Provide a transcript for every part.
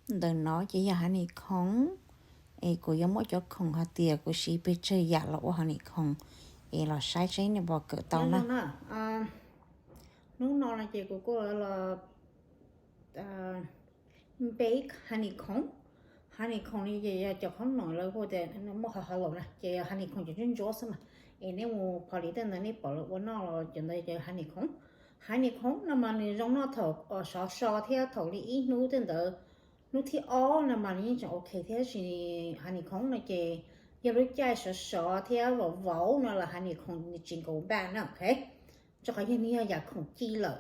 Ntawm no ces yog honeycomb, es kuv yuav muab cov khoom hais tias kuv siv pes tsawg yam los ua honeycomb, es los saib seb nej puas kawm tau na. Hnub no no ces kuv kuj los bake honeycomb. Honeycomb no ces yog cov khoom no lawv kuj tias muaj ho hollow na, ces yog honeycomb cov ntsuab ntsuab xwb mas. Es nej mus pom li tej ntawd nej pom lawv ua noj los cov ntawd ces honeycomb. Honeycomb no mas nws zoo noj thaum sov so thiab thaum li ib hnub tej ntawd, hnub thib ob no mas nws yeej tseem ok thiab. Tab sis honeycomb no ces yog lub caij sov sov thiab vauv vauv no los honeycomb nws tsis nkaus npaj na, ok. Rau qhov yog nws yog yam khoom ci lawm.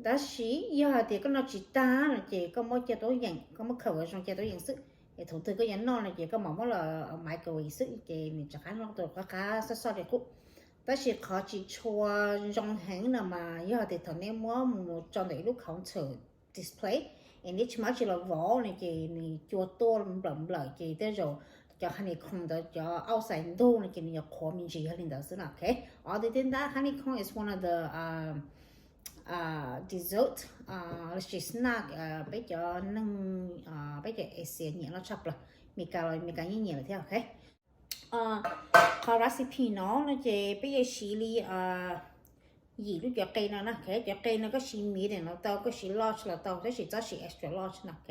Tab sis yog hais tias koj noj tsis tag no ces koj muab caj tub yees, koj muab khaws ua zoo caj tub yees xwb. Es thaum twg koj yuav noj no ces koj mam muab los microwave xwb ces nws rov qab noj tau qab qab soj soj li qub. Tab sis qhov tsis tshua zoo heev no mas yog tias thaum nej muab mus tso ntawm ib lub counter display, es nej tsis muab tsis los vov no ces nws cua tuaj nplawm nplawm ces tej zaum cov honeycomb ntawd cov outside ntug no ces nws yuav qhuav me ntsis, yog li ntawd xwb na, ok. Ob, tej ntawd honeycomb is one of the dessert, los sis snack, peb cov neeg, peb cov Asia nyiam los tshaj plaws, Meskas los Meskas yeej nyiam lawm thiab, ok. Qhov recipe no no ces peb yuav siv li yim lub cov qe no na, ok. Cov qe no koj siv medium los tau, koj siv large los tau, tab sis txhob siv extra large na, ok.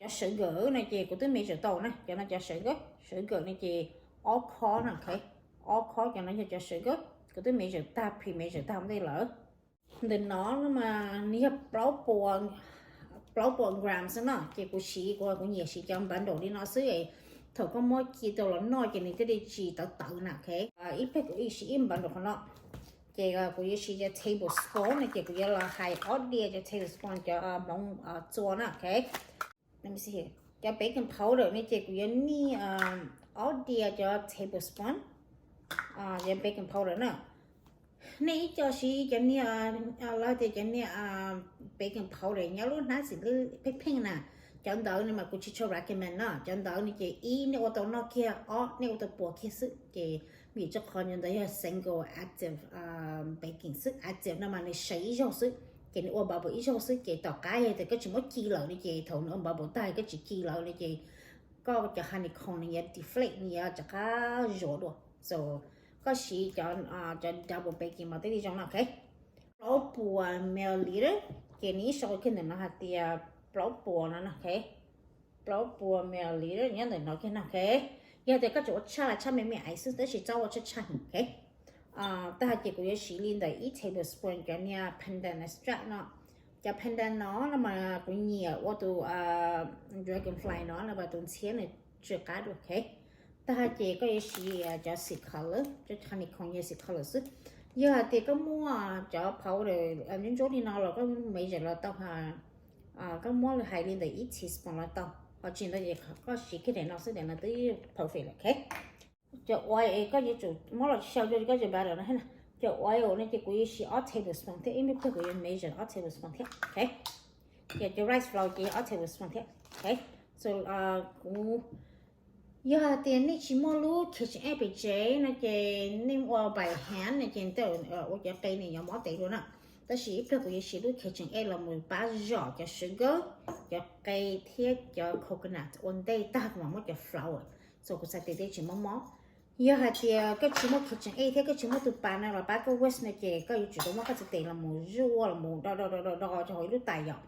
Cov sugar no ces kuv twb measure tau na, cov no cov sugar, sugar no ces ob khob na, ok. Ob khob cov no yog cov sugar, kuv twb measure tag, pre-measure tag ntej lawm. Ntawm no no mas nws yog plaub puas gram xwb no, ces kuv siv, kuv, kuv nyiam siv cov bundle li no xwb. Thaum koj muab cia rau los noj ces nws thiaj li tsis tawv tawv na, ok. Ib pliag kuv siv ib bundle qhov no, ces kuv yuav siv cov tablespoon no ces kuv yuav los hais ob diav cov tablespoon cov hmoov txua na, ok. Cov baking powder no ces kuv yuav nij ob diav cov tablespoon, cov baking powder na. Nej ib co siv cov niag, lawv tias cov niag baking powder nyob lub hnab xim pheej pheej na, cov ntawd no mas kuv tsis tshua recommend na. Cov ntawd no ces ib, nej ua tau noj kiag, ob, nej ua tau puas kiag xwb ces, vim rau qhov cov ntawd yog single active baking xwb, active no mas nws sev ib zaug xwb, ces nws ua bubble ib zaug xwb ces tom qab yog tias koj tsis muab ci lawm no ces thaum nws ua bubble tag koj tsis ci lawm no ces koj cov honeycomb nws yuav deflate, nws yuav rov qab zuav dua. So koj siv cov, cov double baking mas thiaj li zoo no, ok. Plaub puas milliliter, ces nws ib sau kiag ntawm no hais tias plaub puas no, ok. Plaub puas milliliter nyob ntawm no kiag no, ok. Yog tias koj tseem ua tshaj los tshaj me me aiv xwb, tab sis txhob ua tshaj tshaj, ok. Tag ces kuv yuav siv li ntawm ib tablespoon cov niag pandan extract no. Cov pandan no no mas kuv nyiam ua tus dragonfly no los tus ntxhiab nws tsw qab dua, ok. Tag ces koj yuav siv cov seed color, cov honeycomb yog seed color xwb. Yog hais tias koj muaj cov powder ntsuab ntsuab li no los koj measure los tau, koj muab hais li ntawm ib teaspoon los tau. Ho tsis ntawd ces koj siv kiag daim no xwb, daim no twb perfect lawm, ok. Cov oil es koj yuav tsum muab los xyaw rau koj cov butter no thiab na. Cov oil no ces kuv yuav siv ob tablespoon thiab, ib pliag kuv yuav measure ob tablespoon thiab, ok. Ces cov rice flour ces ob tablespoon thiab, ok. So kuv, yog hais tias nej tsis muaj lub KitchenAid pem tsev no ces nej ua by hand no ces tej ua cov qe nws yuav mob tes dua na. Tab sis ib pliag kuv yuav siv lub KitchenAid los mus pab zom cov sugar, cov qe thiab cov coconut ua ntej tag kuv mam muab cov flour, so kuv txhais tes thiaj tsis mob mob. Yog hais tias koj tsis muaj KitchenAid thiab koj tsis muaj tus pas no los pab koj whisk no ces koj yuav tsum tau muab koj txhais tes los mus zuaj los mus do do do do do rau hauv ib lub tais yom,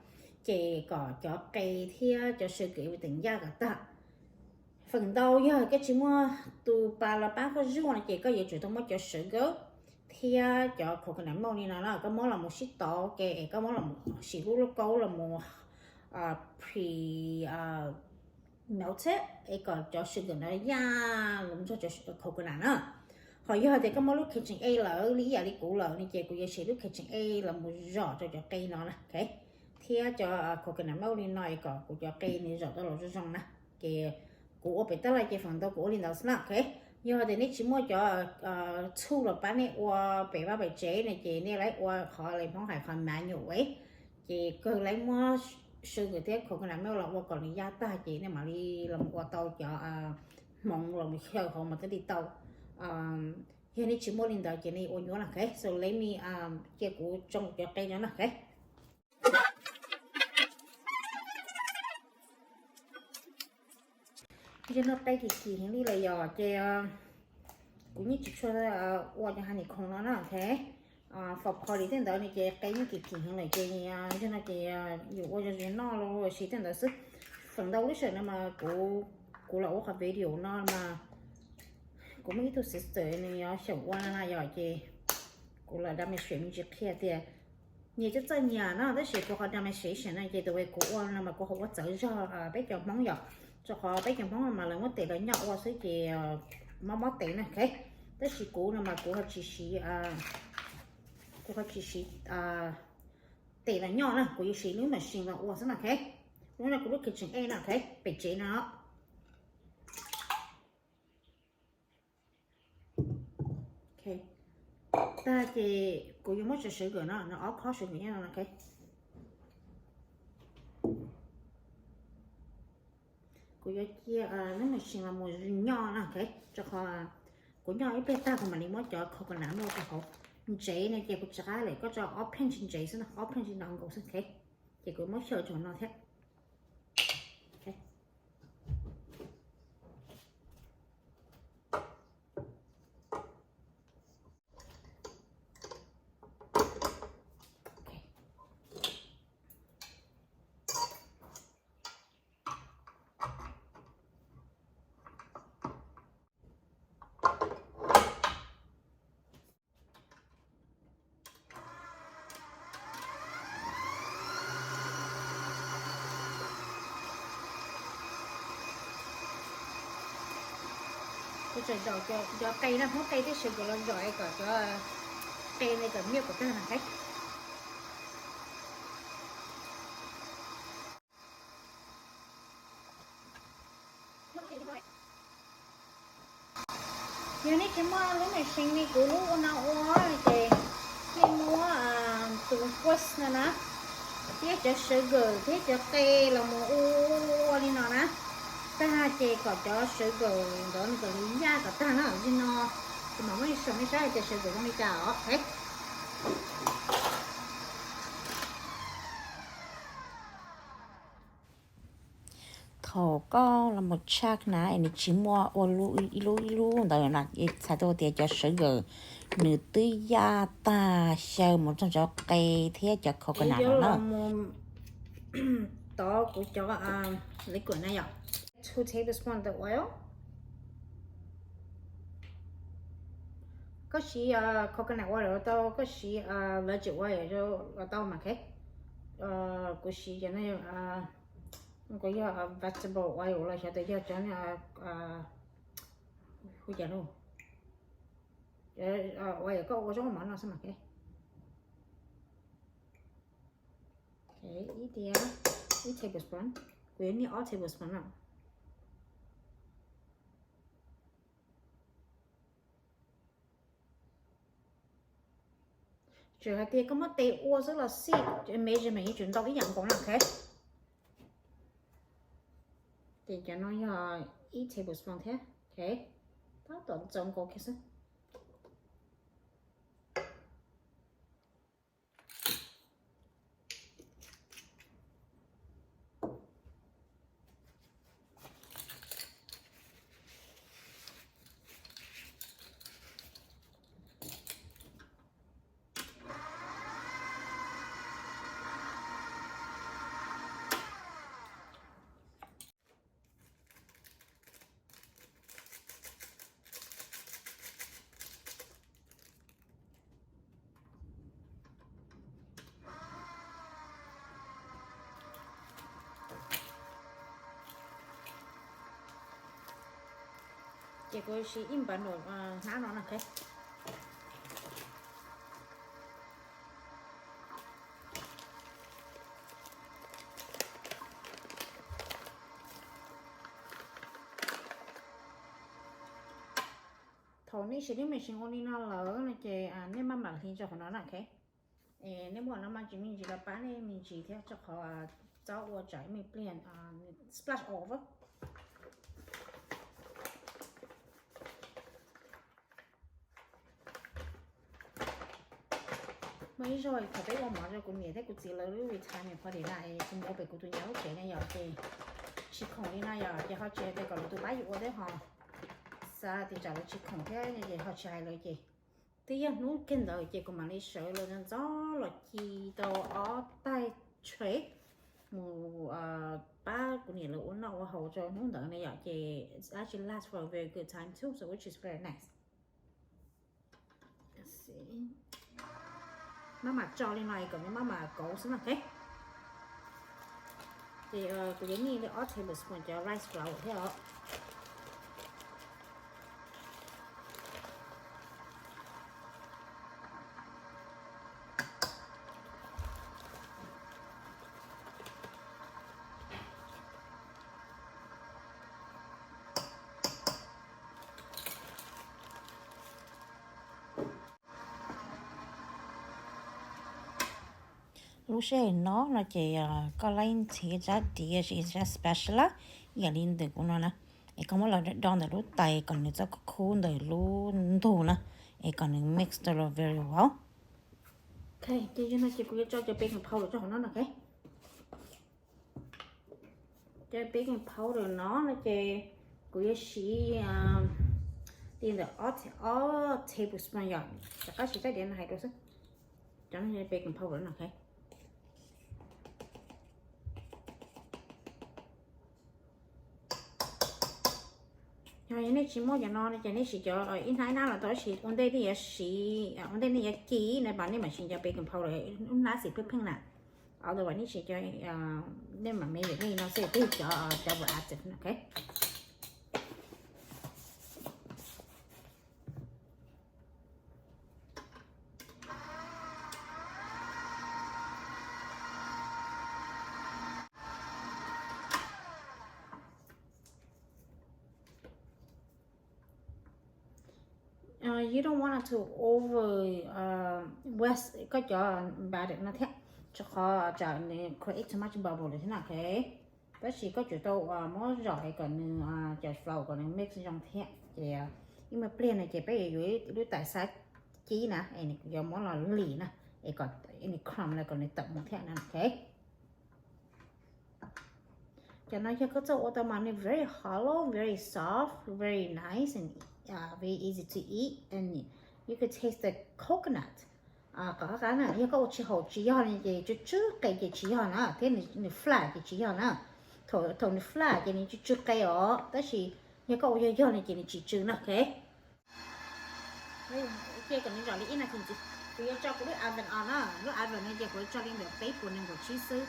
ces kom cov qe thiab cov sugar everything yaj kom tag. Feem ntau yog koj tsis muaj tus pas los pab koj zuaj no ces koj yuav tsum tau muab cov sugar thiab cov coconut milk li no na, koj muab los mus sib tov ke es koj muab los mus siv lub lauj kaub los mus pre melted es kom cov sugar no yaj los nrog cov coconut na. Ho yog tias koj muaj lub KitchenAid lawm li ib yam li kuv lawm no ces kuv yuav siv lub KitchenAid los mus zom rau cov qe no na, ok, thiab cov coconut milk li no es kom kuv cov qe nws zom tau los zoo zoo na. Ces kuv ua pem tab laj ces feem ntau kuv ua li ntawd xwb na, ok. Yog tias nej tsis muaj cov txhuj los pab nej ua pem vaj pem tsev no ces nej laib ua qhov li Hmoob hais qhov manual way, ces kawg laib muab sugar thiab coconut milk los ua kom nws yaj tag ces nej mam li los ua tau cov hmoov los mus xyaw hauv mas thiaj li tau. Yog nej tsis muaj li ntawd ces nej ua nyuaj na, ok. So let me, cia kuv tsoo cov qe no na, ok. Ntsej no qe kim kim heev li lawm yom, ces kuv yeej tsis tshua ua cov honeycomb no na, ok. For party tej ntawd no ces qe yeej kim kim heev lawm ces ntsej no ces yus ua zoo zoo noj los sis tej ntawd xwb. Feem ntau lub sij hawm no mas kuv, kuv los ua qhov video no mas kuv muaj ib tug sister nws yuav xyaum ua no na yom, ces kuv los demonstrate me ntsis qhia tias nyias cov txawj nyias no, tab sis kuv qhov demonstration no ces tau kuv ua no mas kuv ho ua txawv zog peb cov Hmoob yom, rau qhov peb cov Hmoob no mas lawv muab tes los nyoj ua xwb ces mob mob tes na, ok. Tab sis kuv no mas kuv ho tsis siv, kuv ho tsis siv tes los nyoj na, kuv yuav siv lub machine los ua xwb na, ok. Lub no kuv lub kitchen aid na, ok, pem tsev no. Tag ces kuv yuav muab tso sugar no, no ob khob sugar nyob no, ok. Kuv yuav cia lub machine los mus nyoj na, ok. Rau qhov kuv nyoj ib pliag tag kuv mam li muab cov coconut no rau hauv. Ntsev no ces kuv rov qab lawm, koj tso ob pinch ntsev xwb no, ob pinch no nkaus xwb, ok. Ces kuv muab xyaw rau no thiab. Kuv tseem zaum cov qe na, muab qe tib si kuv los zaum es kom cov qe ne kom milk kom tag na, ok. Yog nej tsis muaj lub machine li kuv lub ua no ua ces nej muab tus whisk no na, thiab cov sugar thiab cov qe los mus ua li no na. Tag ces kom cov sugar ntawd nws kom yaj kom tag na, li no. Kuv mam muab nej saib, nej saib hais tias sugar zoo li cas os, ok. Thaum koj los mus check na es nws tsis muaj ua ib lub ib lub ntawd na, txhais tau tias cov sugar nws twb yaj tag xyaw mus txog cov qe thiab cov coconut no na. Tov kuv cov liquid na yom, two tablespoon the oil. Koj siv coconut oil los tau, koj siv virgin oil los tau mas, ok. Kuv siv cov no, kuv yog vegetable oil los xyov tias yog cov, hu cas lauj, oil koj ua zaub mov no xwb mas, ok. Ib tiag, ib tablespoon, kuv yuav niaj ob tablespoon no. Txawm hais tias koj muab tes ua xwb los xij, measurement yuav tsum ntau ib yam nkaus na, ok. Ces cov no yog ib tablespoon thiab, ok. Tab tom ntxaws nkaus kiag xwb. Ces kuv siv ib npav nraum hnab no na, ok. Thaum nej siv lub machine ua li no lawm no ces nej maj mam hliv rau hauv no na, ok. Nej muaj no mas tsis me ntsis los pab nej me ntsis thiab, rau qhov txhob ua tsam ib me pliag splash over. Muaj ib zaug thaum peb ua mov rau kuv niam thiab kuv txiv lawv lub retirement party na, kuv mus ua pem kuv tus nyab lub tsev na yom, ces Tsis khoom li no yom, ces ho tsis hais tias kom lwm tus pab yus ua thiab ho xav tias tsam lawv tsis khoom thiab ces ho tsis hais lawv ces twb yog hnub kawg ntawd ces kuv mam li sawv los ntxov los ci tau ob tais tsheb mus pab kuv niam lawv ua noj ua haus rau hnub ntawd na yom, ces actually last for a very good time too, so which is very nice. Maj mam tso li no kom nws maj mam kauv xwb na. Ces kuv yuav nij li ob tablespoon cov rice flour thiab os. Lub sij hawm no no ces koj laib nrhiav tsab diav, tsab spatula ib yam li ntawm kuv no na, es koj muab los do ntawm lub tais kom nws txhob khub ntawm lub ntug na, es kom nws mix tau los very well. Ok, ces yog no ces kuv yuav tso cov baking powder rau hauv no no, ok. Cov baking powder no no ces kuv yuav siv li ntawm ob tablespoon yom, rov qab siv tais diav no hais rau xwb. Cov no baking powder no, ok. Yog nej tsis muaj cov no no ces nej siv cov ib hnab ib hnab los tau, tab sis ua ntej nej yuav siv, ua ntej nej yuav ci na mas nej mam siv cov baking powder ib hnab xim pheej pheej na. Otherwise nej siv cov, nej mam me vim nej no xwb, twb cov double active, ok. You don't want to over wet koj cov batter no thiab, rau qhov tsam nws create too much bubble lawm thiab na, ok. Tab sis koj tsum tau muab zom kom nws, cov flour kom nws mix zoo thiab ces ib me pliag no ces peb yuav yuav lub tais xab cib na, es nws yuav muab los lim na, es kom nws crumb los kom nws tawm mus thiab na, ok. Cov no yog koj txawj ua tau mas nws very hollow, very soft, very nice and very easy to eat and you could taste the coconut. Qhov qab na yog koj ua tsis haum tsis yog no ces tsw tsw qe ces tsis yog na, thiab nws flat ces tsis yog na. Thaum nws flat ces nws tsw tsw qe os, tab sis yog koj ua yog yog no ces nws tsis tsw na, ok. Cia kom nws zom li ib nas this ntxiv, kuv yuav tso kuv lub oven os na. Lub oven no ces kuv yuav tso li ntawm peb puas nees nkaum tsib xwb.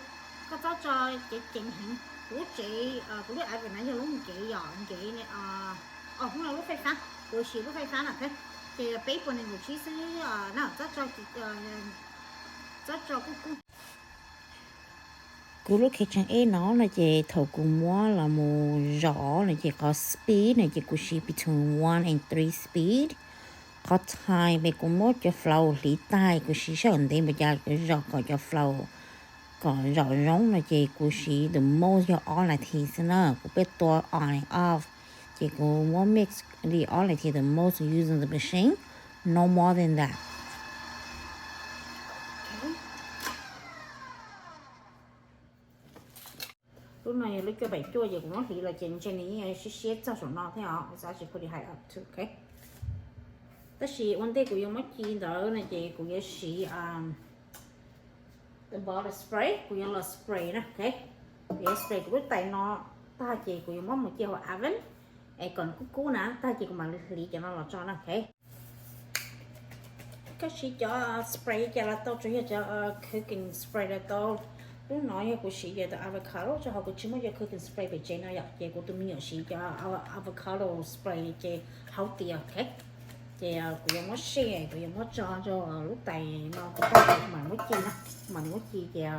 Koj txhob tso ceev ceev heev, kuv lub tsev, kuv lub oven no yog lub nkev yom, nkev, hnub no lub faij fab, kuv siv lub faij fab na, ces peb puas nees nkaum tsib xwb na, txhob tso kub kub. Kuv lub kitchen aid no no ces thaum kuv muab los mus zom no ces qhov speed no ces kuv siv between one and three speed. Qhov time es kuv muab cov flour hliv tag kuv siv sij hawm ntev npaum cas kuv zom kom cov flour kom zom zoo no ces kuv siv the most yog ob nas this xwb na, kuv pheej tua on and off, ces kuv muab mix li ob nas this the most using the machine, no more than that. Lub no yog lub cuaj phaum cuaj ces kuv muab hliv los ces ntshe nws yeej siab siab txog saum no thiab os, so I should put it high up too, ok. Tab sis ua ntej kuv yuav muab ci ntawd no ces kuv yuav siv body spray, kuv yuav los spray na, ok. Kuv yuav spray kuv lub tais no tag ces kuv yuav muab mus cia hauv oven es kom nws kub kub na, tag ces kuv mam li hliv cov no los tso na, ok. Koj siv cov spray cas los tau, tsuas yog cov cooking spray los tau. Lub no yog kuv siv cov avocado, rau qhov kuv tsis muaj cov cooking spray pem tsev no yom, ces kuv tus me nyuam siv cov avocado spray ces hauv tias, ok. Ces kuv yuav muab sij, kuv yuav muab tso rau lub tais no, kuv mam muab ci na, mam muab ci ces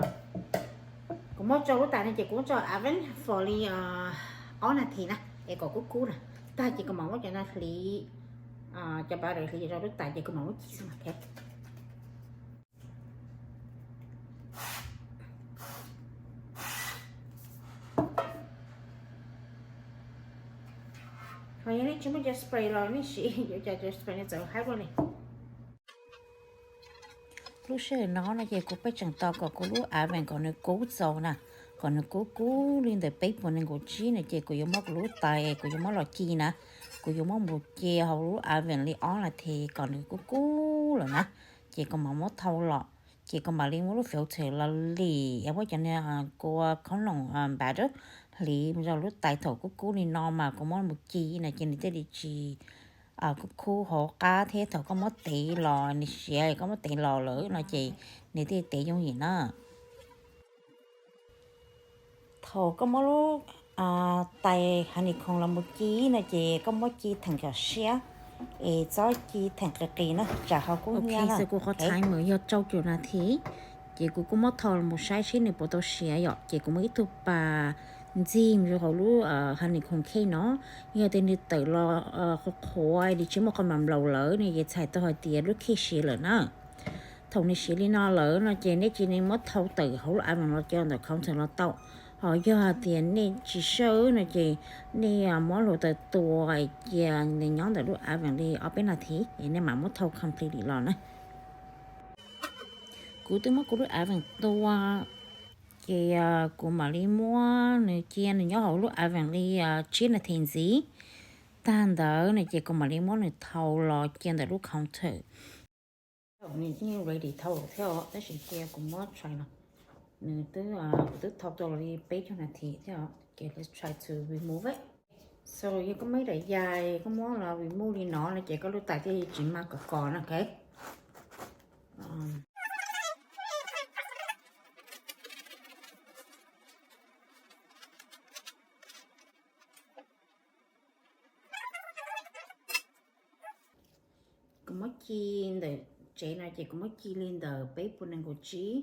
kuv muab tso lub tais no ces kuv muab tso oven for li ob nas this na, es kom kub kub na, tag ces kuv mam muab cov no hliv, cov butter hliv rau lub tais ces kuv mam muab ci xwb, ok. Ho yog nej tsis muaj cov spray los nej siv yuav cov spray no txawv haib luaj li. Lub sij hawm no no ces kuv pheej tseem tos kom kuv lub oven kom nws kub txaus na, kom nws kub kub li ntawm peb puas nees nkaum tsib no ces kuv yuav muab kuv lub tais kuv yuav muab los ci na, kuv yuav muab mus ci hauv lub oven li ob nas this kom nws kub kub lawm na, ces kuv mam muab thau los, ces kuv mam li muab lub filter los lim, muab cov niag kua khoom noom npam hliv rau lub tais thaum kub kub li no mas kuv muab mus ci no ces nws thiaj li tsis kub kub hauv qab thiab thaum koj muab tev los nws siav, koj muab tev los lawm no ces nws thiaj tev yooj yim na. Thaum koj muab lub tais honeycomb los mus ci no ces koj muab ci theem kom siab, es txhob ci theem qis qis na tsam ho kub hnyiab na. Kuv qhov timer yog rau caum nas this, ces kuv kuj muab thau los mus saib seb nws puas tau siav yom, ces kuv muab ib tug pas ntxig mus rau hauv lub honeycomb cake no, yog tias nws tawm los qhuav qhuav li tsis muaj qhov mam nplaum lawm no ces txhais tau hais tias lub cake siav lawm na. Thaum nws siav li no lawm no ces nej cia li muab thau tawm hauv lub oven los cov ntawm counter los tau. Ho yog hais tias nej tsis sawb no ces nej muab hluav taws tua cia nws nyob ntawm lub oven li ob peb nas this es nej mam muab thau completely los na. Kuv twb muab kuv lub oven tua, ces kuv mam li muab nws cia nws nyob hauv lub oven li tsib nas this ntxiv. Tag ntawd no ces kuv mam li muab nws thau los cia ntawm lub counter. Nws yeej ready thau thiab os, tab sis cia kuv muab try no. Nws twb, kuv twb thau tau los li peb caug nas this thiab os. Okay, let's try to remove it. So yog koj muab ib daim yai koj muab los remove li no no ces koj lub tais thiaj li tsis mag kos kos na, okay. Kuv muab ci ntawm tsev no ces kuv muab ci li ntawm peb puas nees nkaum tsib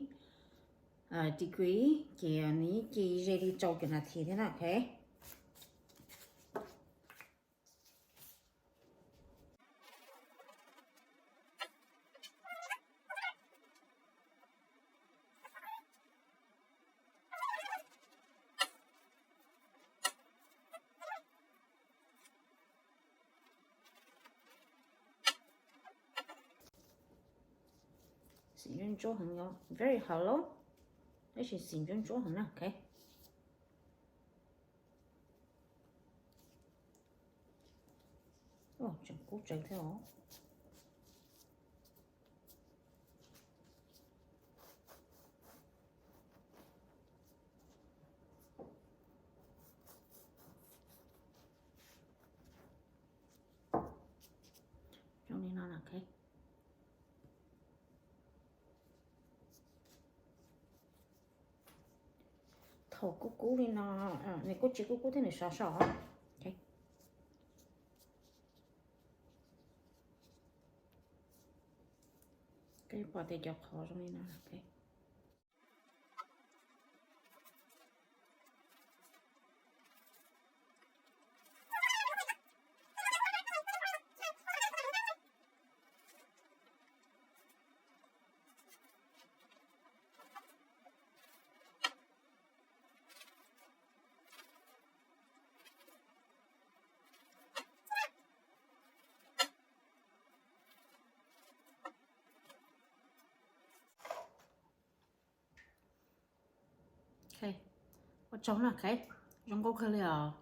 degree, ces nws yeej ci ze li rau caum nas this thiab na, okay. Xim ntsuab ntsuab heev, very hollow, tab sis xim ntsuab ntsuab heev na, okay. Tseem kub tsawv thiab os. Zoo li no, okay. Thaum kub kub li no, nws kuj tsis kub kub thiab, nws sov sov. Koj pom tias cov qhov zoo li no. Ua tsaug na, okay. Zoo nkauj kawg li os.